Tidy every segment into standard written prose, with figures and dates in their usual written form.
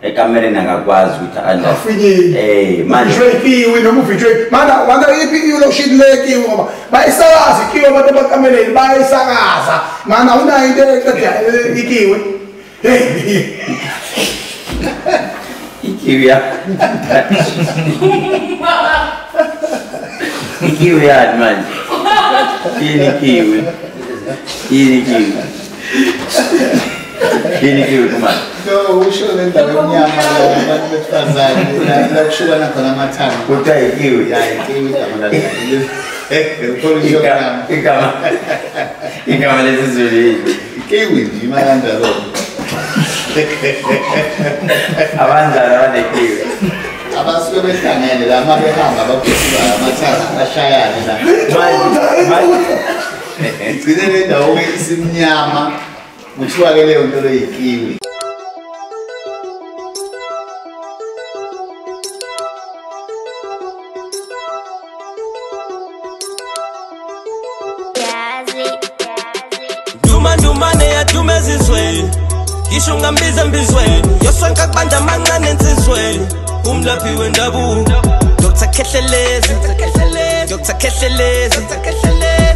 Ekamereni angakwazi ukuthi afinyile. Manje ikiwi noma uvitshwe mana wanda iphi iloshini lekiwi ngoba bayisakaza ikiwi abantu abakamereni bayisakaza mana unayo into eqeda ikiwi. Hey, ikiwi ya ikiwi yani manje yini ikiwi yini ikiwi yini ikiwi kumanje. No, usho le ndaba emnyama abantu besifazane la kushukana khona amathanga. Kuthiwa ikiwi. Ya ikiwi igama lalo. Igama lesiZulu yini? Ikiwi nje ima kanjalo. Abanjani abanekiwi? Abasuke behlangene la uma behamba baphusula amathanga bashayane la. Igcine le ndawo isimnyama kuthiwa ke leyo nto leyo ikiwi. Ngisho ngambiza embizweni yosonke kubanda amancane ensizweni umlaphi wendabuko Dr Khehlelezi Dr Khehlelezi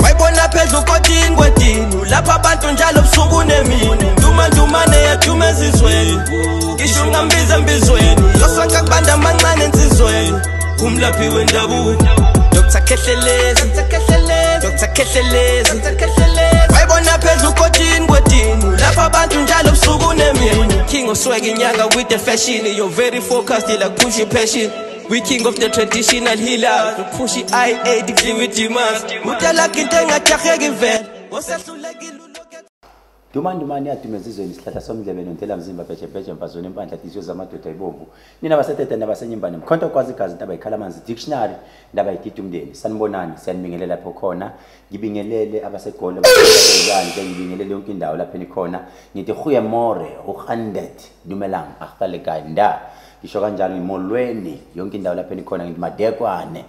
wayibona phezu kodini kwedini lapha abantu njalo busuku nemini Duma ndumane yaduma ezizweni ngisho ngambiza embizweni yosonke kubanda amancane ensizweni umlaphi wendabuko Dr Khehlelezi Dr Khehlelezi wayibona phezu kodini kwedini lapha abantu njalo busuku nemini. King of swag inyanga with the fashion, you're very focused like push your passion. We king of the traditional healers, push IA degree with demands. Utalaka into engajaheki vele osehlulekile. Dumandumane yadumezizweni isihlahla somdlebe nontela mzimba bheje mfazweni empandla dizwe zamadoda ibomvu. Nina basetete nabasenyimbane mkhonto kwazi igazi indaba ikhala amanzi dictionary indaba idida umndeni. Sanibonani, siyanibingelela lapho khona. Ngibingelele abaseGoli abaseKanje, ngibingelele yonke indawo lapho enikhona. Ngithi goeie môre, u100 dumelang akhale kanda. Ngisho kanjalo ngimolweni yonke indawo lapho enikhona ngithi madekwane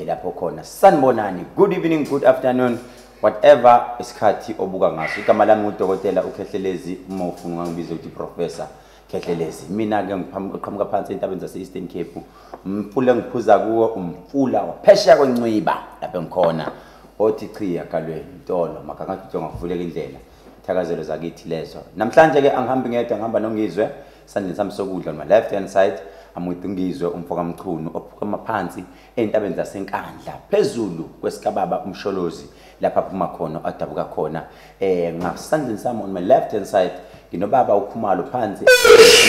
lapho khona. Sanibonani, good evening, good afternoon. Whatever isikhathi obuka ngaso. Igama lami uDokotela uKhehlelezi, uma ufuna ungangibiza ukuthi Professor Khehlelezi. Mina ke ngiqhamuka phansi entabeni zase Eastern Cape. Umfula engiphuza kuwo umfula waphesheya kweNciba lapho engikhona. Othi chiya galweni Ntolo makangathi ngavuleka indlela. Ithakazelo zakithi lezo. Namhlanje ke angihambi ngedwa, ngihamba noNgizwe sandleni sami sokudla on my left hand side. I'm with Ngizwe umfoka Mchunu ophuma phansi entabeni zaseNkandla phezulu kwesikababa uMsholozi lapha aphuma khona adabuka khona. Ngasandleni sami on my left hand side nginobaba uKhumalo phansi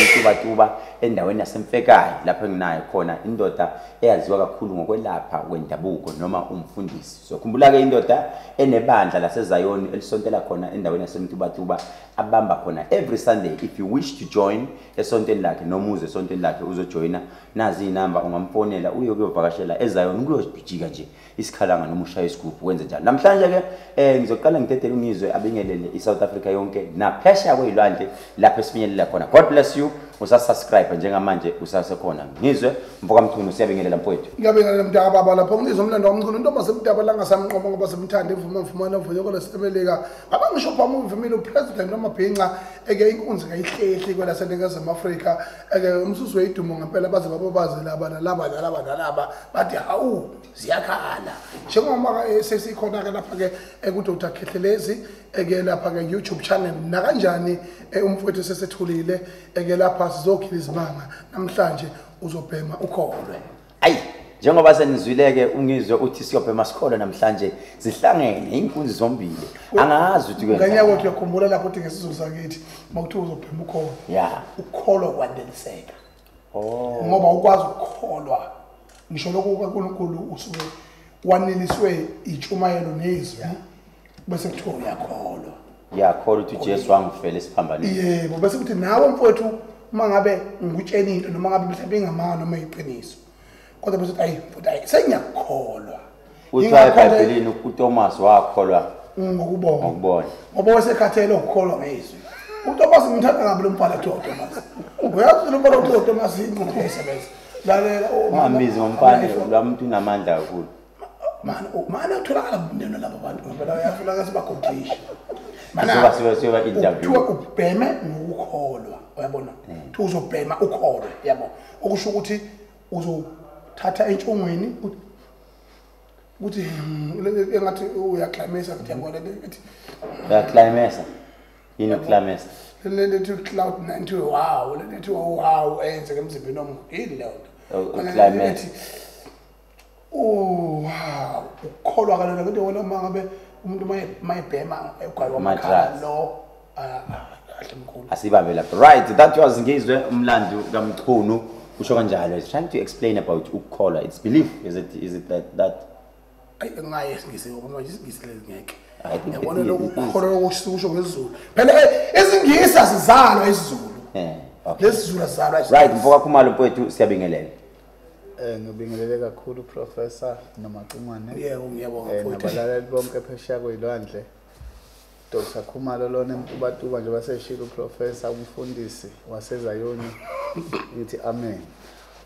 eTubatuba endaweni yaseMfekayi lapho enginayo khona indoda eyaziwa kakhulu ngokwelapha kwendabuko noma umfundisi. So khumbula ke indoda enebandla laseZayoni elisontela khona endaweni yaseMtubatuba abamba khona every Sunday. If you wish to join esontweni lakhe noma uze esontweni lakhe uzojoyina, nazi inamba ungamfonela uye kuyovakashela eZayoni kuyojika nje isikhalanga noma ushaya isigubhu wenze njalo. Namhlanje ke ngizoqala ngidedele uNgizwe abingelele iSouth Africa yonke naphesheya kwezilwandle lapho esifinyelela khona. God bless you. Usasubscribe njengamanje usasekhona. Ngizwe mfoka Mchunu, siyabingelela mfowethu. Ngiyabingelela mntaka baba lapho ngizwe umlando wamchunu intombi semdaba la ngasamnqoba ngoba semthanda ivuma mfumana mvunyoko lesemelika. Baba ngisho phama uvumile upresident wamabhinca eke inkunzi kayihlehli kwelaseNingizimu Afrika eke umsusu weyidumo ngempela baze babobaze laba nalaba nalaba nalaba bathi hawu ziyakhala. Njengoba sesikhona ke lapha ke kuDr Khehlelezi eke lapha ke YouTube channel nakanjani umfowethu sesethulile eke lapha sizokhila izimanga namhlanje uzobhema ukholwe. Ayi, njengoba senizwileke uNgizwe uthi siyobhema sikholwe namhlanje zihlangene inkunzi zombili. Angazi ukuthi kwenza. Nganyaka uthi uyakhumbula lapho uthi ngesizulu sakithi mawuthi uzobhema ukholwe. Yeah. Ukholwa kwaneliseka. Oh. Ngoba ukwazi ukukholwa ngisho lokho kaNkulunkulu usuke waneliswe itshumayelo nezwi bese kuthiwa uyakholwa. Ngiyakholwa ukuthi uJesu wangifela esiphambanweni. Yebo, bese kuthi nawe mfowethu uma ngabe ngikutshela into noma ngabe mhlawumbe ingamanga noma iqiniso kodwa bese uthi ayi mfowethu ayi sengiyakholwa. Uthi eBhayibhelini uThomas wakholwa ngokubona. Ngoba wasekhathele ukukholwa ngezwi. uThomas ngimthanda kabi lo mfana kuthiwa uThomas. Uyazi lo mfana kuthiwa uThomas ingqondo iyasebenza. Lalela ungambizi ngomfana lo muntu unamandla kakhulu. Mana utholakala kumneno labo bantu ngoba uyafuna sibagodlisha. Mana siba interview. Kuthiwa ubheme ngokukholwa. Uyabona? Uthi uzobhema ukholwe, yabo. Okusho ukuthi uzothatha entshongweni ukuthi engathi uyaklamesa ukuthi yabona ethi uyaklamesa. Yini uklamesa? Le nto cloud 90 wow, le nto wow eyenzeka emzimbeni womuntu. Yini leyo nto? Uklamesa. Oh wow, ukholwa kalona into wena uma ngabe umuntu mayebhema egwayi wamakhala lo kahle mkhulu. Asibambe lapho. Right, that was Ngizwe umlando kaMchunu usho kanjalo. He's trying to explain about ukukholwa. It's belief. Is it that ayi ngaye isingisi ngoba manje isingisi lezingeke. I think yabona lokukholwa okusho ngesiZulu. Phela isingisi asizalwa isiZulu. Okay. LesiZulu asizalwa isiZulu. Right, mfoka Khumalo mfowethu siyabingelela. Ngibingelele kakhulu Professor Nomacingwane. Yebo ngiyabonga mfowethu. Nabalaleli bonke phesheya kwezilwandle. Dr. Khumalo lona eMtubatuba nje baseshilo uProfessor umfundisi waseZayoni ngithi amen.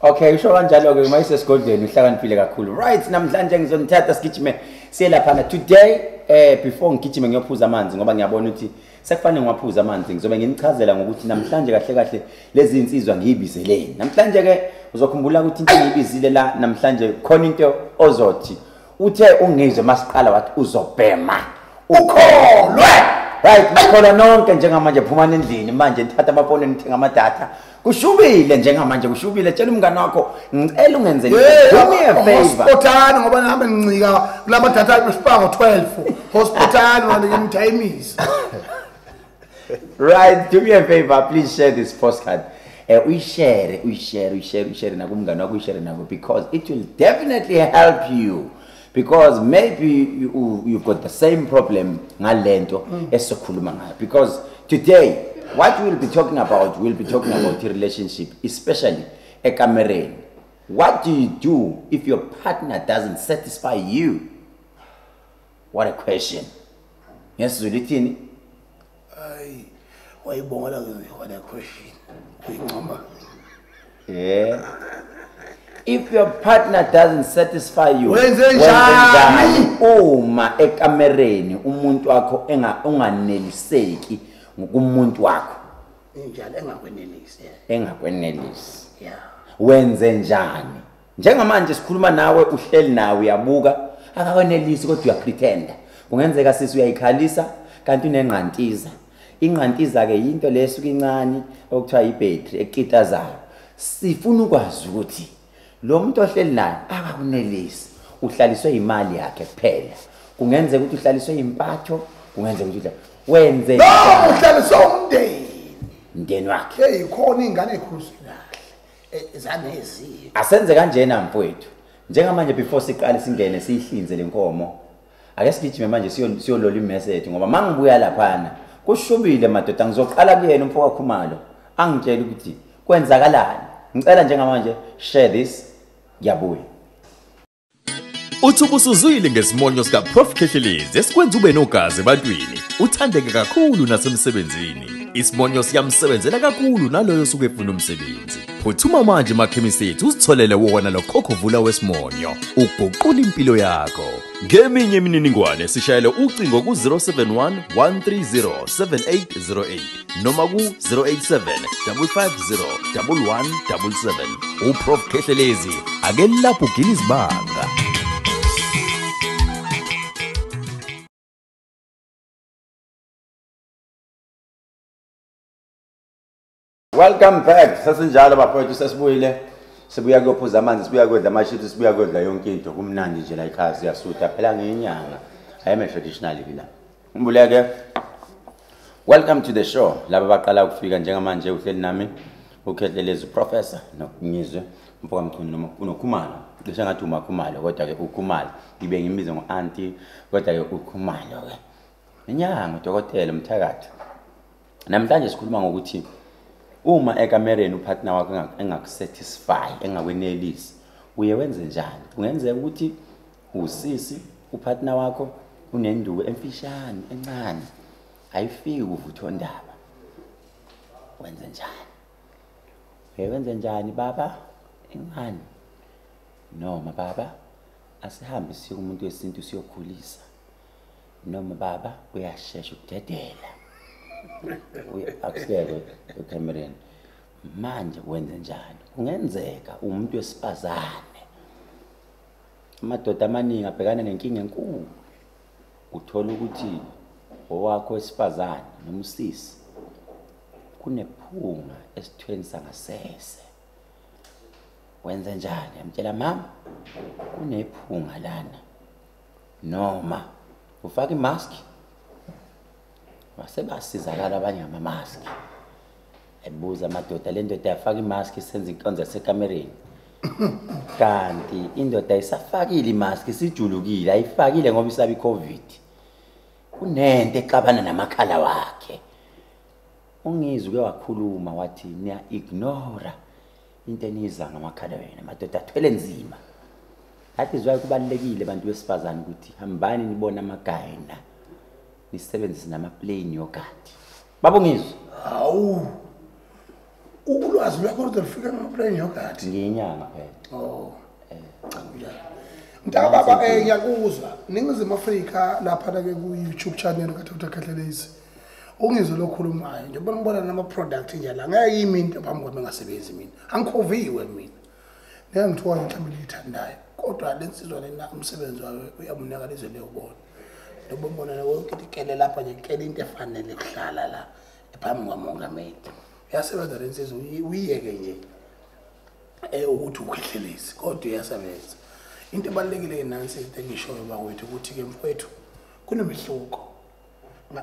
Okay, usho kanjalo ke uma isesigodlweni uhlakaniphile kakhulu. Right, namhlanje ngizonithatha sigijime siye laphana today. Before ngigijime ngiyophuza amanzi ngoba ngiyabona ukuthi sekufanele ngiwaphuze amanzi, ngizobe nginichazela ngokuthi namhlanje kahle kahle lezi insizwa ngiyibizeleni. Namhlanje ke uzokhumbula ukuthi into engiyibizile la namhlanje khona into ozothi uthe ungizwe masiqala wathi uzobhema ukholwe. Right, makholwa nonke njengamanje phumani endlini manje nithatha amafoni nithenga amadatha. Kushubile njengamanje kushubile. Tshela umngane wakho ngicela ungenzele do me a favor. Hospitali ngoba ngihambe ngincika kulama data besipanga 12. Hospitali manje ngimthayimisa. Right, do me a favor, please share this postcard. Uyishare, uyishare, uyishare, uyishare nakumngane wakho, uyishare nako because it will definitely help you. Because maybe you've got the same problem ngalento esikhuluma ngayo. Because today what we'll be talking about, we'll be talking about the relationship, especially ekamereni. What do you do if your partner doesn't satisfy you? What a question. Yes, Zulithini? Ay, wayibonga what a question. Uyincoma. Yeah. If your partner doesn't satisfy you, wenzenjani? Uma ekamereni umuntu wakho unganeliseki ngokumuntu wakho. Injalo engakwenelisi. Engakwenelisi. Yeah. Wenze njani? Njengamanje sikhuluma nawe uhleli nawe uyabuka akakwenelisi kodwa uyapretenda. Kungenzeka sisi uyayikhalisa kanti unengqantiza. Ingqantiza ke into lesuka incane okuthiwa ibhattery ekitazayo. Sifuna ukwazi ukuthi lo muntu ohleli naye akakunelisi, uhlaliswe imali yakhe kuphela. Kungenzeka ukuthi uhlaliswe impatho, kungenzeka ukuthi wenze no uhlaliswe umndeni, umndeni wakhe. Hey, khona ingane ekhuliswe kahle zaneziyo. Asenze kanjena mfowethu. Njengamanje before siqale singene siyihlinze lenkomo, ake sigijime manje siyolola imessage ngoba mangibuya laphana kushubile madoda. Ngizoqala kuyena umfoka Khumalo angitshela ukuthi kwenzakalani. Ngicela njengamanje share this, ngiyabuya. Uthi ubusuzwile ngesimonyo sika Prof Khehlelezi esikwenza ube nogazi ebantwini, uthandeke kakhulu nasemsebenzini. Isimonyo siyamsebenzela kakhulu naloyo osuke efuna umsebenzi. Phuthuma manje emakhemisi ethu uzitholele wona lo khokhovula wesimonyo, uguqula impilo yakho. Ngeminye imininingwane sishayele ucingo ku-071 130 7808 noma ku-087 550 1177. UProf Khehlelezi ake lapho ugila izibanga. Welcome back. Sasinjalo bafowethu, sesibuyile. Sibuya kuyophuza amanzi, sibuya kudla ama-chips, sibuya kudla yonke into. Kumnandi nje la ekhaya siyasutha. Phela ngenyanga. I am a traditional villa. Umbuleke. Welcome to the show. Laba baqala ukufika njengamanje uhleli nami uKhehlelezi Professor noNgizwe mfoka Mchunu noma unoKhumalo. Cishe ngathi uMakhumalo kodwa ke uKhumalo. Ngibe ngimbize ngo-auntie kodwa ke uKhumalo ke. Inyanga udokotela umthakathi. Namhlanje sikhuluma ngokuthi uma ekamereni upartner wakho engakusatisfy, engakwenelisi, uye wenze njani? Kungenzeka ukuthi usisi upartner wakho unenduku emfishane encane, ayifiki kuvuthondaba. Wenze njani? Uye wenze njani baba? Encane. Noma baba asihambe siye kumuntu wesintu siyokhulisa. Noma baba uyashesha ukudedela. Uya-upstairs ekamereni. Manje wenze njani? Kungenzeka umuntu wesifazane. Amadoda amaningi abhekana nenkinga enkulu. Uthola ukuthi owakho wesifazane noma usisi kunephunga esithweni sangasese. Wenze njani? Yamtshela mama kunephunga lana. Noma ufaka imask. Base basizakala abanye ngama-mask. Ebuza amadoda, le ndoda yafaka imask isenza inkonzo yasekamereni. Kanti indoda isafakile imask isijulukile, ayifakile ngoba isaba iCovid. Kunento exabana namakhala wakhe. Ungizwe uke wakhuluma wathi niya ignore into eniza ngamakhala wena, amadoda athwele nzima. That is why kubalulekile abantu besifazane ukuthi hambani nibone amagayina. Nisebenzise nama-plain yogurt. Baba Ngizwe. Hawu. Ulwazi lwakho luze lufike ngama-plain yogurt. Ngiyinyanga phela. Oh. Cha kunjalo. Mntaka baba ngiyakuzwa. Ningizimu Afrika lapha ke ku YouTube channel ka Dr. Khehlelezi. Ungizwe lokhulumayo nje ngibona nama product nje la. Ngeke yimi into phambi kwami engasebenzi mina. Angikhoviwe mina. Ngeke ngithiwa mhlawumbe liyithandayo. Kodwa lensizwa lena umsebenzi wayo uyabonakala izwe leyobona. Lobona wonke ikele lapha nje ikele into efanele kuhlala la phambi kwamongameli. Uyasebenza lensizwa uyiyeke nje ukuthi uKhehlelezi kodwa uyasebenza. Into ebalulekile nansi into engishoyo bakwethu ukuthi ke mfowethu kunomehluko.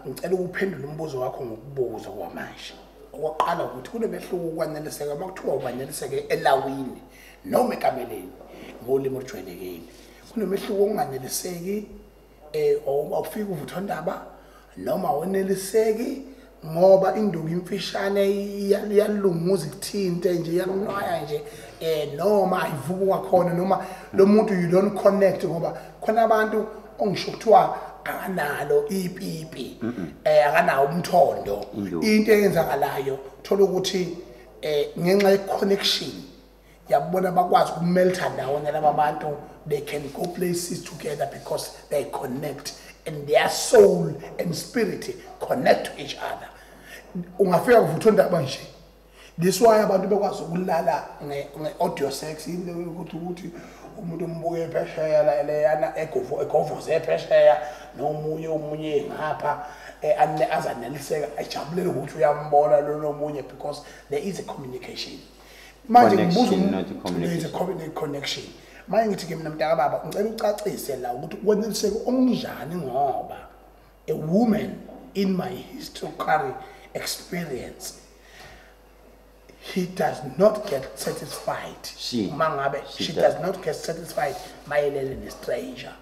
Ngicela ukuphendula umbuzo wakho ngokubuza kwamanje. Okokuqala ukuthi kunomehluko ukwaneliseka makuthiwa ukwaneliseke elawini noma ekameleni ngolimi olujwayelekile. Kunomehluko okunganeliseki awufiki uvuthondaba noma aweneliseki ngoba induku imfishane iyalunguza ikuthinte nje iyakunwaya nje noma ayivuki kwakhona noma lo muntu you don't connect ngoba khona abantu ongisho kuthiwa akanalo ipipi akanawo umthondo. Into eyenzakalayo thola ukuthi ngenxa ye connection yabona bakwazi ukumelta ndawonye laba bantu. They can go places together because they connect and their soul and spirit connect to each other. Ungafika kuvuthondaba nje. This why abantu bekwazi ukulala nge-audio sex into ukuthi umuntu umbuke phesheya leyana egovoze phesheya nomunye omunye ngapha azaneliseka ajabulele ukuthi uyambona lo nomunye because there is a communication. Manje ngibuza there is a connection. Manje ngithi ke mina mntaka baba ngicela ucacise la ukuthi ukwaneliseka okunjani ngoba a woman in my historical experience he does not get satisfied. She does not get satisfied mayelele ne stranger.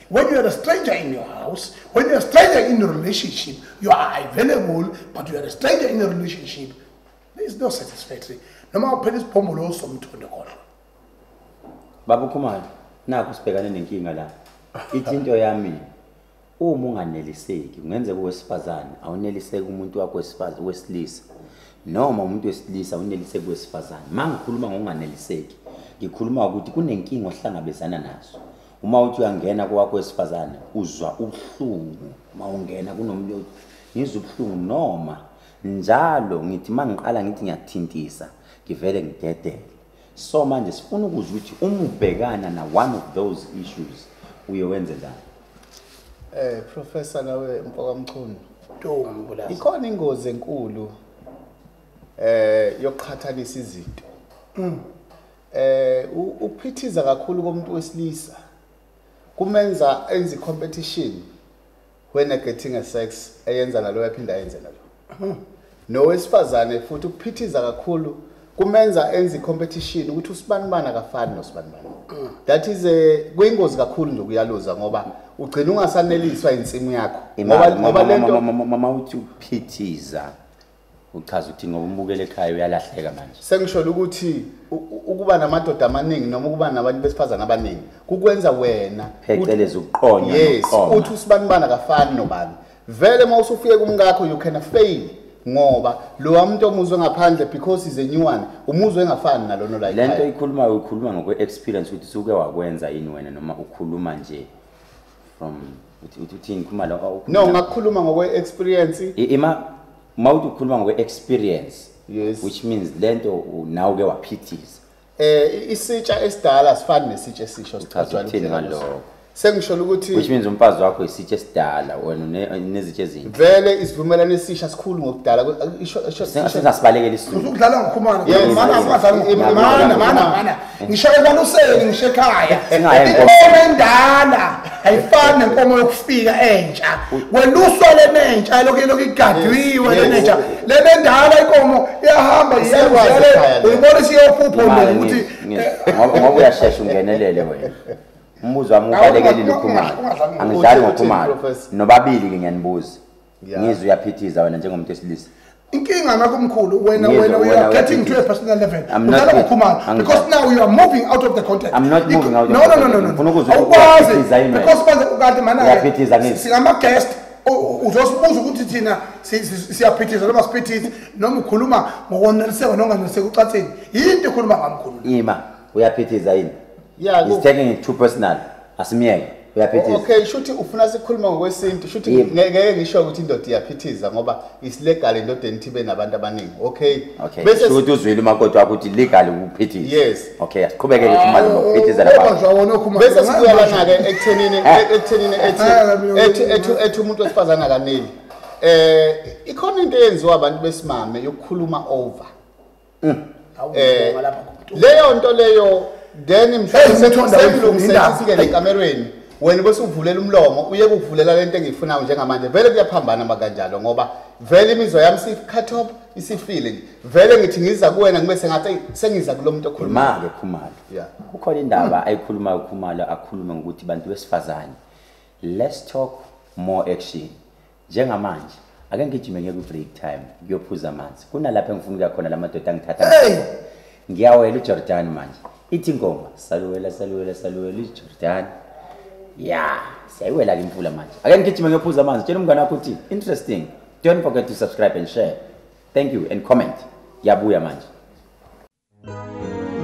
When you are a stranger in your house, when you are a stranger in your relationship, you are available, but you are a stranger in your relationship, there is no satisfactory. Noma uphela isiphomolo somthondo kodwa. Baba Khumalo, nakho sibhekane nenkinga la. Ithi into yami uma unganeliseki, kungenzeka owesifazane awuneliseki umuntu wakho wesifazane wesilisa noma umuntu wesilisa awuneliseki wesifazane. Mangikhuluma ngokunganeliseki, ngikhuluma ukuthi kunenkinga ohlangabezana nazo. Uma uthi uyangena kwakho wesifazane uzwa ubuhlungu, uma ungena kunomuntu ngizwa ubuhlungu noma njalo ngithi mangiqala ngithi ngiyathintisa ngivele ngidedele. So manje sifuna ukuzwa ukuthi uma ubhekana na one of those issues uye wenze njani? Professor nawe Mfoka Mchunu. Ikhona ingozi enkulu yokuqhathanisa izinto. Ukuphithiza kakhulu komuntu wesilisa kumenza enze competition when getting a sex eyenza nalo yaphinda ayenze nalo. Nowesifazane futhi ukuphithiza kakhulu kumenza enze competition ukuthi usibanibani akafani nosibanibani. That is a kuyingozi kakhulu nje ukuyaluza ngoba ugcina ungasaneliswa insimu yakho. Ngoba lento mama uthi uphithiza uchaza ukuthi ngoba umbukele ekhaya uyalahleka manje. Sengisho ukuthi ukuba namadoda amaningi noma ukuba nabantu besifazana abaningi kukwenza wena phecelezi ukuqonywa nokuqoma. Uthi usibanibani akafani nobani. Vele uma usufike kumkakho you can fail ngoba lo muntu omuzwe ngaphandle because is a new one umuzwe engafani nalono la. Lento ikhuluma ukhuluma ngokwe experience ukuthi suke wakwenza yini wena noma ukhuluma nje From uthini Khumalo? No, ngakhuluma ngokwe experience. Ima mawuthi ukhuluma ngokwe experience. Yes. Which means lento nawe ke waphithiza. Isitsha esidala asifani nesitsha esisho sijwayele ngalokho. Sengisho ukuthi which means umfazi wakho isitsha esidala wena unezitsha ezinhle. Vele isivumelano esisha sikhulu ngokudala isho singasibalekela isizulu. Uzukudlala ngokhumana. Mana. Ngisho ekwaluseni ngisho ekhaya. Inkomo endala ayifani nenkomo yokufika entsha. Weluswa lenentsha lokho igadiwe lenentsha. Lenendala inkomo iyahamba iyaluzele uyibona isiyophupho ukuthi ngoba uyashesha ungenelele wena. Umbuzo wami ubalekelile uKhumalo. Angidlali ngoKhumalo. Nobabili ke ngiyanibuza. Ngizwe uyaphithiza wena njengomuntu wesilisa. Inkinga nakho mkhulu wena you are getting to a personal level. Udlala ngoKhumalo because now you are moving out of the context. I'm not moving out. No. Awukwazi because manje ukade mana singama guest uzosibuza ukuthi thina siyaphithiza noma siphithiza noma ukhuluma ngokoneliseka nonganeliseki ucatheni. Yinto ekhuluma ngamkhulu. Ima uyaphithiza yini? Yeah, he's taking it too personal. Asimiyeke. Uyaphithiza. Okay, shuthi ufuna sikhuluma ngokwesintu, shuthi ngeke ngisho ukuthi indoda iyaphithiza ngoba is legal indodeni ibe nabantu abaningi. Okay. Bese shuthi uzwile umakoti wakho ukuthi legal ukuphithiza. Yes. Okay, asiqhubekele Khumalo ngokuphithiza lapha. Bese sibuyelana ke ekuthenini ethi umuntu wesifazana akaneli. Ikhona into eyenziwa abantu besimame yokukhuluma over. Leyo nto leyo then mhlawumbe ekamerweni wena bese uvulela umlomo uye kuvulela lento engiyifunayo njengamanje vele kuyaphambana makanjalo ngoba vele imizwa yami si cut off isifile nje vele ngithi ngiza kuwena ngibe sengathi sengiza kulomuntu okhuluma ke Khumalo. Yeah, kukhona indaba ayikhulumayo Khumalo akhulume ngokuthi bantu besifazane let's talk more action. Njengamanje ake ngigijime ngiye ku break time ngiyophuza amanzi kunalapha engifuna ukuya khona lamadoda angithatha ngiyawela uJordan manje. Ithi ingoma saluwela saluwela saluwela iJordan. Yeah, siyayiwela ke imfula manje. Ake ngigijime ngiyophuza amanzi. Tshela umngane wakho ukuthi interesting. Don't forget to subscribe and share. Thank you and comment. Ngiyabuya manje.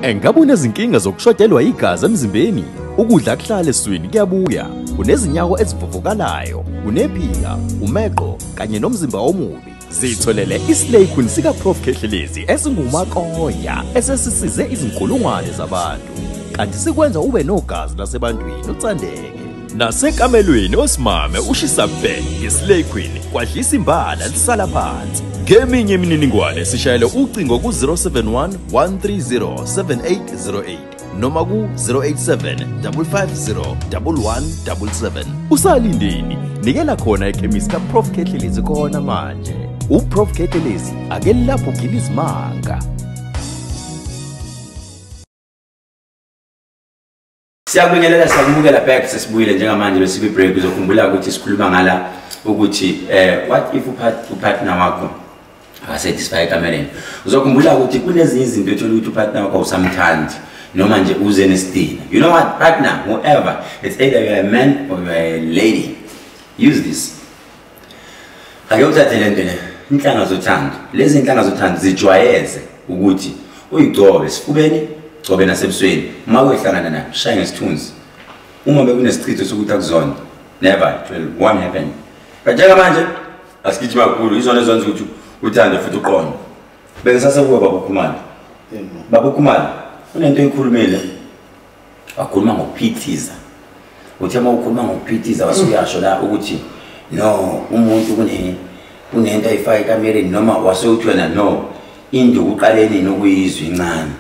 Engabe unezinkinga zokushodelwa igazi emzimbeni, ukudla kuhlala eswini kuyabuya, unezinyawo ezivuvukalayo, unephika, umeqo kanye nomzimba omubi. Zitholele iSlay Queen sika Prof Khehlelezi esingumakoya esesisize izinkulungwane zabantu. Kanti sikwenza ube nogazi lasebantwini uthandeke. Nasekamelweni osimame ushisa bhe iSlay Queen kwadlisa imbala lisala phansi. Ngeminye imininingwane sishayele ucingo ku 071 130 7808 noma ku 087 550 1177. Usalindeni, nikela khona ekhemisi ka Prof Khehlelezi khona manje. UProf Khehlelezi ake lapho gila izimanga. Siyakubingelela siyakumukela back sesibuyile njengamanje besiku break. Uzokhumbula ukuthi sikhuluma ngala ukuthi what if upartner wakho akasatisfy ekamereni. Uzokhumbula ukuthi kunezinye izinto ethola ukuthi upartner wakho usamthandi noma nje uze nesidina. You know what partner, whoever, it's either you are a man or you are a lady. Use this. Ake uthathe lento le, inhlanga zothando. Lezi inhlanga zothando zijwayeze ukuthi uyigcobe esifubeni, gcobe nasebusweni. Uma uyohlangana naye, shaya ngesithunzi. Uma bekunesichitho sokuthi akuzona, never it will won't happen. But njengamanje asigijima kakhulu izona ezonza ukuthi uthande futhi uqonde. Bengisase kuwe baba Khumalo. Baba Khumalo, unento eyikhulumile. Wakhuluma ngokuphithiza. Uthe uma ukhuluma ngokuphithiza wasuyasho la ukuthi no, umuntu kunento ayifaka ekamereni noma wasewuthi wena no, induku uqale nini ukuyizwa incane.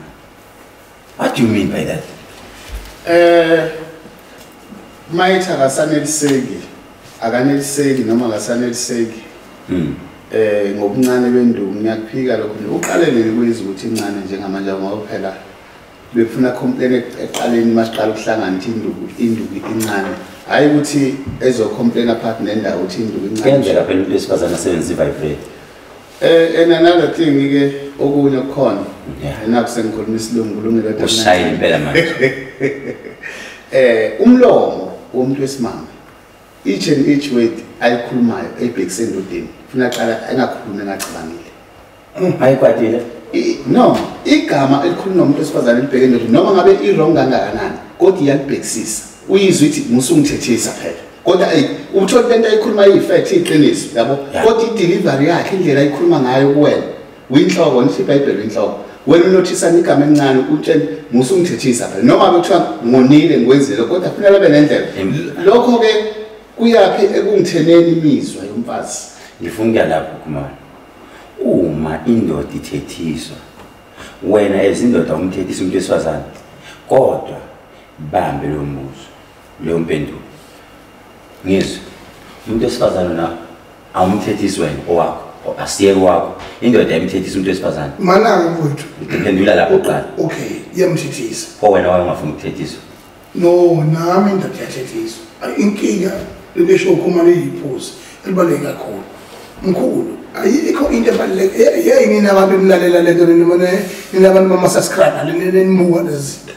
What do you mean by that? Mayithi akasaneliseki, akaneliseki noma akasaneliseki. Ngobuncane benduku ngiyakuphika lokho nje. Uqale nini kuyizwa ukuthi incane njengamanje ngoba phela befuna complain eqaleni masiqala ukuhlangana ukuthi induku incane. Hayi ukuthi ezo complain apart nendawo ukuthi induku incane. Kuyenzeka phela umuntu wesifazane asebenzise vibrate. And another thing ke okunye okukhona. Nakho sengikhuluma isilungu kulungile kodwa ushayile impela manje. Umlomo womuntu wesimame each and each word ayikhulumayo ebhekise endodeni ufuna aqala engakhulumi engacabangile. Ayikwatile. No, igama elikhulunywa umuntu wesifazane libheke endodeni noma ngabe i-wrong kangakanani kodwa iyalibhekisisa. Uyizwe ithi musungithethisa phela. Kodwa uthola lento ayikhuluma iyi-fact, iqiniso, yabo. Kodwa i-delivery yakhe, indlela ayikhuluma ngayo kuwena, uyinhloko, nisho iBhayibheli uyinhloko. Wena unothisa igama elincane, utshele musu ungithethisa phela. Noma bekuthiwa ngonile ngikwenzile, kodwa kufanele abe nendlela. Lokho-ke kuyaphi ekungitheneni imizwa yomfazi? Ngifuna ukuya lapho Khumalo. Uma indoda ithethiswa, wena as indoda umthethisa umuntu wesifazane, kodwa bambe lo mbuzo, leyo mpendulo. Ngizwe, umuntu wesifazane na awumthethisi wena owakho, asiyeke wakho. Indoda ayimthethisi umuntu wesifazane. Mana-ke mfowethu. Ngiphendula lapho kuqala. Okay, iyamthethisa. Pho wena waye ungafuni ukuthethiswa? No, nami indoda iyathethiswa. Inkinga lento esho ukhuluma liyiphuzi elibaluleke kakhulu. Mkhulu, ayikho into ebaluleke. Yeyi nina abantu enilalela lento, nina abantu bama-subscribe, ninibuka lezi zinto.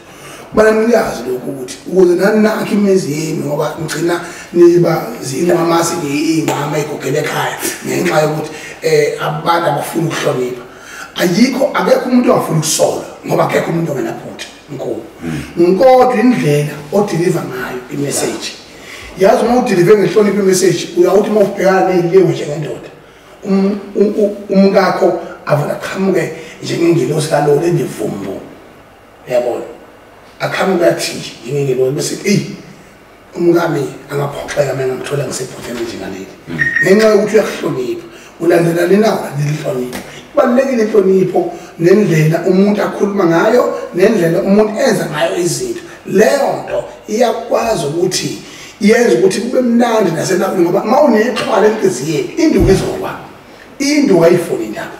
Kumele niyazi lokhu ukuthi ukuze nani nakhe imizi yenu, ngoba nigcina niba zinqamasi iy'ngqama ey'gogela ekhaya ngenxa yokuthi abantu abafuni ukuhlonipha. Ayikho, akekho umuntu ongafuni ukusolwa ngoba akekho umuntu ongenaphutha mkhulu. Kodwa indlela odeliver ngayo i-message, yazi uma udelive ngehlonipho i-message, uyawuthi uma ubhekana ney'liwe njengendoda, umkakho avele aqhamuke njengengelosi kaloli enevumbu, uyabona, aqhamuke athi nje njengengelosi bese eyi umkami angaphoxeka uma engamthola ngisephutheni njengaleli, ngenxa yokuthi uyakuhlonipha, ulandela lena ulandela inhlonipho. Kubalulekile inhlonipho nendlela umuntu akhuluma ngayo nendlela umuntu enza ngayo izinto. Leyo nto iyakwazi ukuthi yenza ukuthi kube mnandi nasendaweni, ngoba uma unexhwala enhliziyweni induku izowa. Induku ayifuni indaba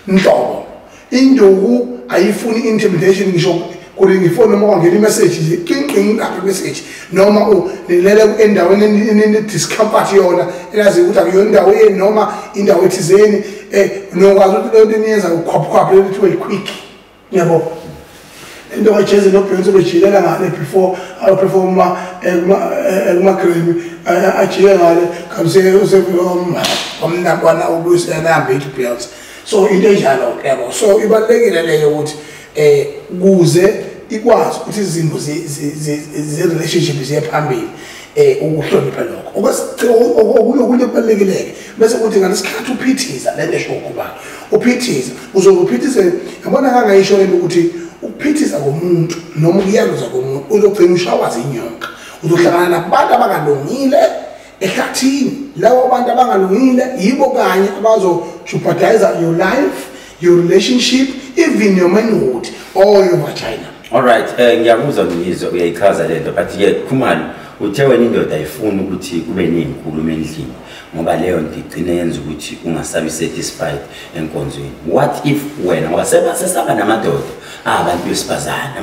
nhlobo, induku ayifuni intimidation. Ngisho kuri ngifoni noma kwangena i-message nje qing lapha i-message, noma nilele endaweni ene-discomfort yona enazi ukuthi akuyona indawo yenu noma indawo ethizeni, nokwazi ukuthi leyo nto eniyenza ukhwaphkhwaphu leyo kuthiwa i-quick, yabo. Into kaJay-Z noBeyonce bejilela ngale before ayoperforma kuma-Grammy, ajike ngale kamnakwana ubuyisela ithi Beyonce. So into enjalo, yabo. So ibalulekile leyo ukuthi kuze ikwazi ukuthi izinto ze-relationship ziye phambili, ukuhlonipha lokho. Okunye okubalulekile-ke bese kuthi ngalesikhathi uphithiza le nto esho ukuba uphithiza, uzobe uphithize, yabona kangayisho lento ukuthi ukuphithiza komuntu noma ukuyaluza komuntu uzogcina ushawa zinyoka, uzohlangana nabantu abangalungile ehlathini. Labo bantu abangalungile yibo kanye abazo-jeopardize your life, your relationship, even your manhood or your vagina. All right, ngiyakuzwa ngizwe uyayichaza lento, but ke Khumalo uthe wena indoda ayifuni ukuthi kube nezinkulumo endlini ngoba leyo nto igcine yenza ukuthi ungasabi satisfied enkonzweni. What if wena ngoba sesaba namadoda abantu besifazane,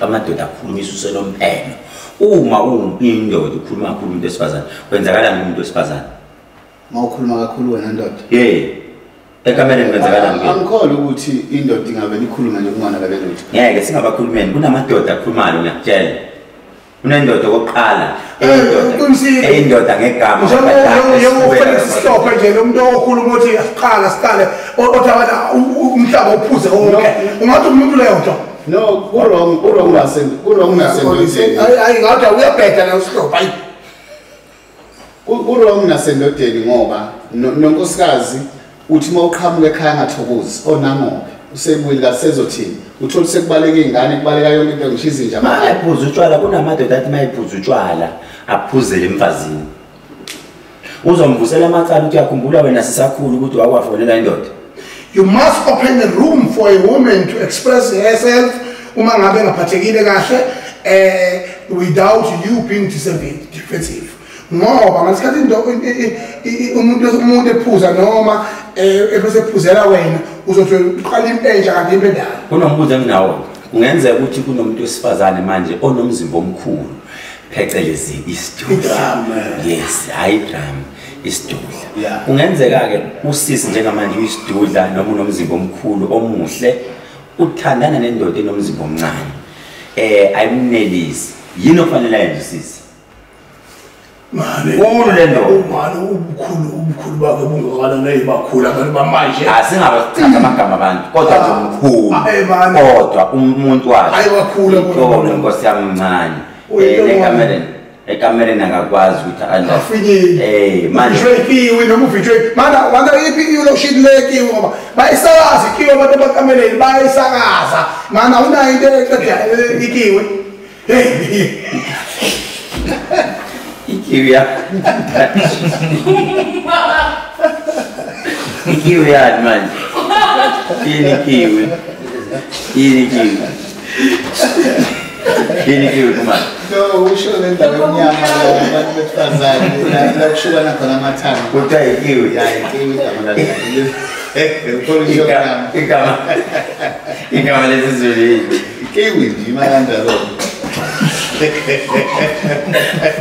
amadoda akhulumisa usenomphelo. Uma indoda ukhuluma kakhulu umuntu wesifazane, kwenzakalani umuntu wesifazane? Uma ukhuluma kakhulu wena ndoda? Yey. Ekamereni kwenzakalani ke? Angikholwa ukuthi indoda ingabe ikhuluma nje kungonakale lutho. Ngeke singabakhulumeni, kunamadoda akhulumayo ngiyakutshela. Unendoda okokuqala, indoda ngegama. NjengoFelix Hlophe nje lo muntu okhuluma uthi asiqala siqale, othi abantu umhlaba uphuze wonke. Ungathi umuntu leyo nto. No, ku-wrong, ku-wrong ku-wrong nasendodeni. Hayi ngathi uyabheda la uShlophe, hayi. Ku-wrong nasendodeni ngoba nonkosikazi uthi uma uqhamuka ekhaya angathokozi, onangoke usebuyile kasezothini, uthola sekubaleka iy'ngane, kubaleka yonke into, ngisho izinja. Mayephuza utshwala, kunamadoda athi mayephuza utshwala aphuzele emfazini. Uzomvusela amacala ukuthi uyakhumbula wena sisakhula ukuthi wakwafonela indoda. You must open a room for a woman to express herself uma ngabe engaphathekile kahle, without you being defensive. Ngoba ngesikhathi umuntu ephuza noma ebese ephuzela wena, uzothi uqala impi entsha kanti impi endala. Kunombuzo enginawo. Kungenzeka ukuthi kunomuntu wesifazane manje onomzimba omkhulu, phecelezi isidudla. Yes, hayi drum, isidudla. Kungenzeka-ke usisi njengamanje uyisidudla noma unomzimba omkhulu omuhle, uthandana nendoda enomzimba omncane, ayimnelisi. Yini okufanele ayenze usisi? Mane, Ukhulu le ndoda. Mane, ubukhulu bakhe bungakala neyibakhulu abantu bamanje. Asingabachitha amagama abantu, kodwa nje umkhulu. Mane. Kodwa umuntu wakhe. Hayi, wakhula bona. Inkosi yami mncane. Uyinto Ekamereni. Ekamereni akakwazi ukuthi afinyile. Manje ikiwi noma uvitshwe mana wanda iphi ilotion lekiwi ngoba bayisakaza ikiwi abantu abakameleni bayisakaza mana unayo into eqeda ikiwi. Hey, ikiwi ya ikiwi yani manje yini ikiwi yini ikiwi yini ikiwi kumanje. No, usho le ndaba emnyama abantu besifazane la kushukana khona amathanga. Kuthiwa ikiwi. Ya ikiwi igama lalo. Igama lesiZulu yini? Ikiwi nje ima kanjalo.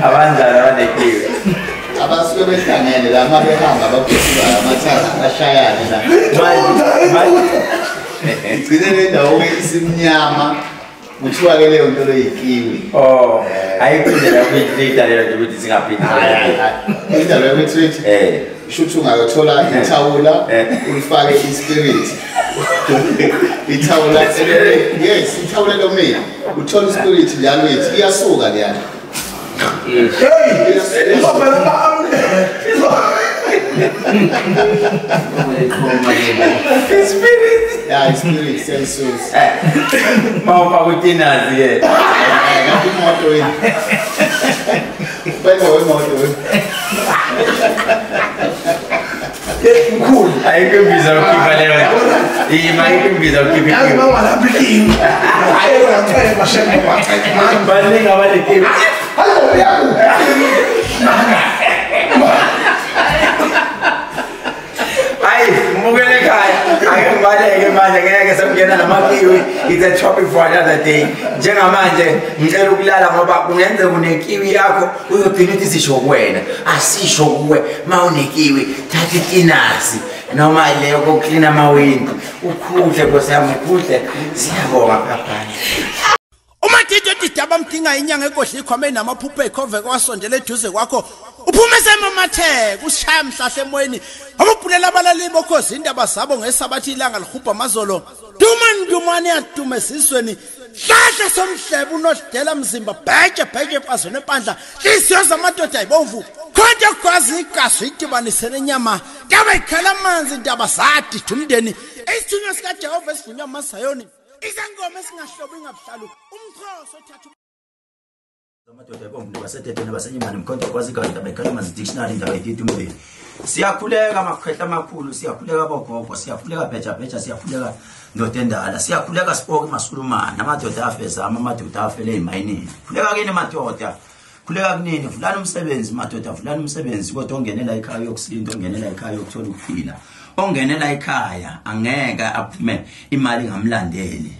Abanjani abanekiwi? Abasuke behlangene la uma behamba baphethula amathanga bashayane la. Igcine le ndawo isimnyama. Kuthiwa ke leyo nto leyo ikiwi. Oh, ayikho indlela yokuyitreat leyo nto ukuthi singaphindi. Indlela yokuyitreat? Shuthi ungayothola ithawula ulifake ispirit. Ithawula yes, ithawula lomile. Uthola ispirit njalo ithi iyasuka leyana. Hey, ispirit. Ya ispirit siyayisusa. Mawufaka utinazi ke. Ngathi imoto wena. Bese wemoto wena. Mkhulu. Ayikho imbiza yokukhipha leyo. Ima ayikho imbiza yokukhipha. Yazi mama lapha ikiwi. Hayi uyaceba shembe waceba. Baningi abanekiwi. Hayi yaku. Hayi, mbukele ekhaya. Ake ngibaleke manje ngeke sekungena namakiwi. It's a topic for another day. Njengamanje ngicela ukulala ngoba kungenzeka unekiwi yakho uyogcina uthi sisho kuwena. Asisho kuwe mawunekiwi thatha itinasi noma leyo kokuklina amawindi. Ukhuhle Nkosi yami ukhuhle. Siyabonga papa. Umadidi edidaba mdinga inyanga ekodla ikhwame namaphupho ekhove kwasondela eduze kwakho. Uphume semamatheka usishaya mhlahla emoyeni. Ababhulela abalaleli bokhozi indaba zabo ngesabathi ilanga lihubha amazolo. Dumandumane yadume esizweni. Hlahla somhlebe unodela mzimba bheje bheje mpazweni empandla. Hliziyo zamadoda ayibomvu. Khonto kwazi igazi idibanise nenyama. Ndaba ikhala amanzi indaba zadida umndeni. Isithunywa sikaJehova esivunywa amaSayoni. Izangoma esingahlobo ingabuhlalu. Umxhosa othatha amadoda ebomvu nabasethethe nabasenyimane mkhonto kwazi igazi ndaba ikhala amanzi dictionary indaba idida umndeni. Siyakhuleka amakhwehla amakhulu, siyakhuleka bogogo, siyakhuleka bheja bheja, siyakhuleka ndoda endala, siyakhuleka sipoke masulumane, amadoda afezama, amadoda afele ezimayinini. Khuleka kini madoda, khuleka kunini, vulani umsebenzi madoda, vulani umsebenzi kodwa ongenela ekhaya yokusinda, ongenela ekhaya yokuthola ukuphila. Ongenela ekhaya angeke aphume imali ngamlandeli.